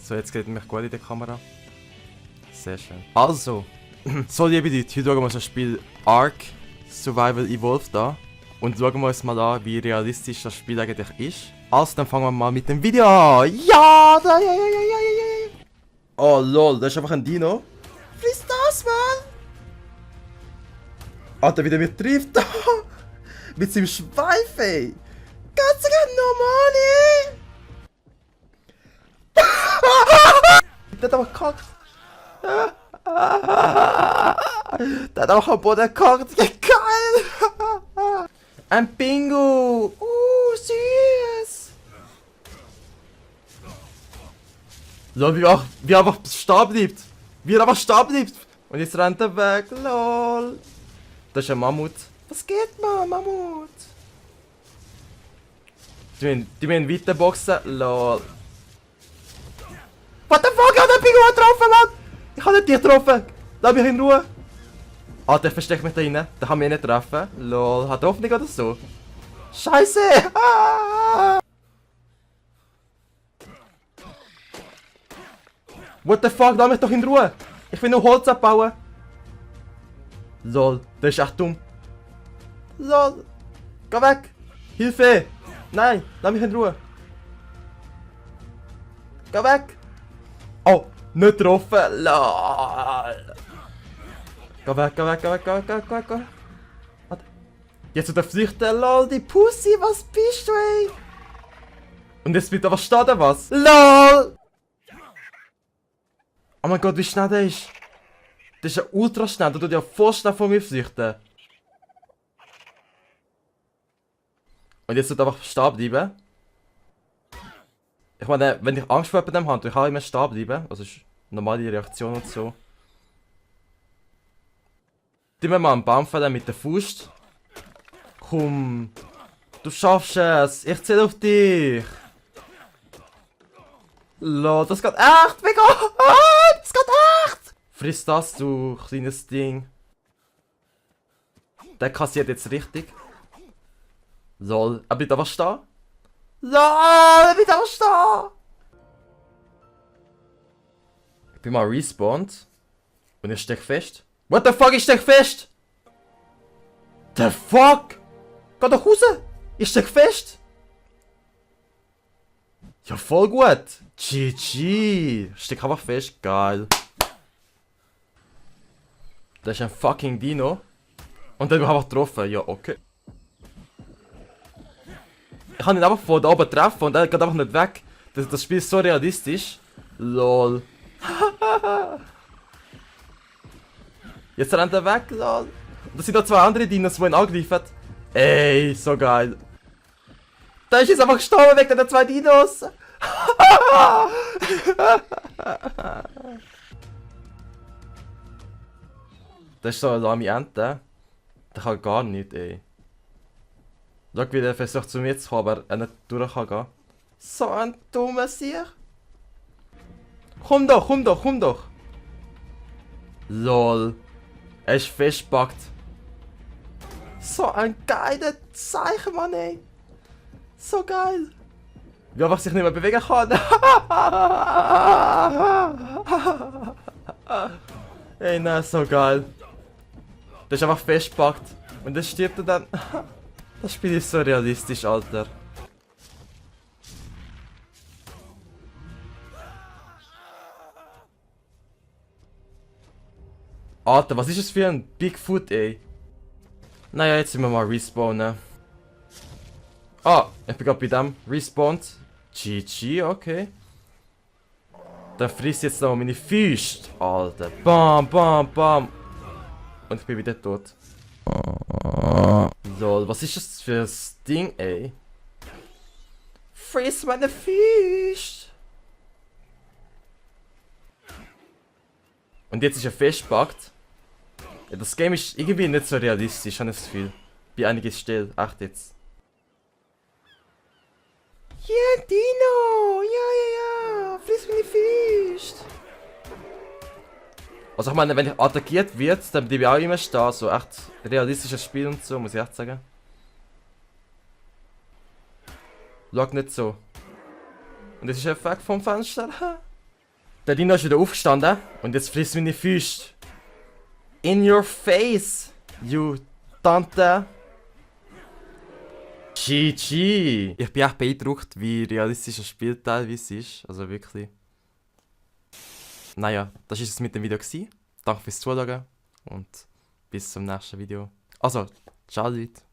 So, jetzt geht mich gut in der Kamera. Sehr schön. Also, so liebe Leute, heute schauen wir uns das Spiel Ark Survival Evolved an. Und schauen wir uns mal an, wie realistisch das Spiel eigentlich ist. Also, dann fangen wir mal mit dem Video an. Ja! Oh lol, das ist einfach ein Dino. Friss das, Mann! Alter, wie der mich trifft. Mit seinem Schweif, ey. Ganz normal, ey. Der hat aber gekackt. Der hat auch am Boden gekackt. Geil. Ein Bingo. Süß. So, wie er einfach stehen bleibt. Wie er einfach stehen bleibt. Und jetzt rennt er weg. Lol. Das ist ein Mammut. Was geht, man, Mammut? Die müssen weiter boxen. Lol. What the fuck? Ich hab den Pinguin getroffen, Mann! Ich hab nicht dich getroffen! Lass mich in Ruhe! Alter, ich versteck mich da rein. Da kann mich nicht treffen. Lol, hat Hoffnung oder so? Scheiße! Ah! What the fuck? Lass mich doch in Ruhe! Ich will nur Holz abbauen! Lol, das ist echt dumm. Lol! Geh weg! Hilfe! Nein! Lass mich in Ruhe! Geh weg! Oh, nicht getroffen. Lol. Geh weg, geh weg, geh weg, geh weg, geh weg, geh weg, geh weg. Warte. Jetzt wird er flüchten. Lol, die Pussy, was bist du, ey? Und jetzt wird er was stehen, oder was? LOL! Oh mein Gott, wie schnell der ist. Der ist ja ultra schnell, der tut ja voll schnell von mir flüchten. Und jetzt wird er einfach stehen bleiben. Ich meine, wenn ich Angst vor jemandem habe, ich kann immer stehen bleiben. Also ist eine normale Reaktion und so. Tun wir mal einen Baum fallen mit der Faust. Komm. Du schaffst es. Ich zähle auf dich. Lol, das geht echt. Mega. Ah, das geht echt. Friss das, du kleines Ding. Der kassiert jetzt richtig. Lol, er bleibt aber stehen. LOL, er bleibt aber stehen. Ich bin mal respawned. Und ich steck fest. What the fuck, ich steck fest! The fuck? Geh doch raus! Ich steck fest! Ja, voll gut! GG! Steck einfach fest, geil. Das ist ein fucking Dino. Und dann einfach getroffen, ja, okay. Ich kann ihn einfach von da oben treffen und er geht einfach nicht weg. Das Spiel ist so realistisch. LOL. Jetzt rennt er weg, lol. Und da sind noch zwei andere Dinos, die ihn angreifen. Ey, so geil. Da ist jetzt einfach gestorben wegen der zwei Dinos. Das ist so eine lahme Ente. Der kann gar nicht, ey. Schau, wie der versucht zu mir zu kommen, aber er nicht durch kann gehen. So ein dummer Sieg. Komm doch, komm doch, komm doch. LOL. Er ist festgepackt. So ein geiler Zeichen, Mann, ey. So geil. Wie einfach sich nicht mehr bewegen kann. Ey, nein, so geil. Der ist einfach festgepackt. Und dann stirbt er dann. Das Spiel ist so realistisch, Alter. Alter, was ist das für ein Bigfoot, ey? Naja, jetzt sind wir mal respawnen. Ah, ich bin gerade bei dem respawned. GG, okay. Dann frisst jetzt noch meine Füße. Alter. Bam, bam, bam. Und ich bin wieder tot. Lol, was ist das für ein Ding, ey? Friss meine Füße. Und jetzt ist er festgepackt. Ja, das Game ist irgendwie nicht so realistisch, habe ich das Gefühl. Bei einiges still, echt jetzt. Ja, Dino! Ja! Friss meine Füße! Also ich meine, wenn ich attackiert wird, dann bleibe ich auch immer stehen. So echt realistisches Spiel und so, muss ich echt sagen. Schau nicht so. Und das ist ein Effekt vom Fenster. Der Dino ist wieder aufgestanden und jetzt frisst meine Füße. In your face, you Tante. GG. Ich bin echt beeindruckt, wie realistisch das Spiel teilweise ist. Also wirklich. Naja, das war es mit dem Video gewesen. Danke fürs Zuschauen und bis zum nächsten Video. Also, ciao Leute.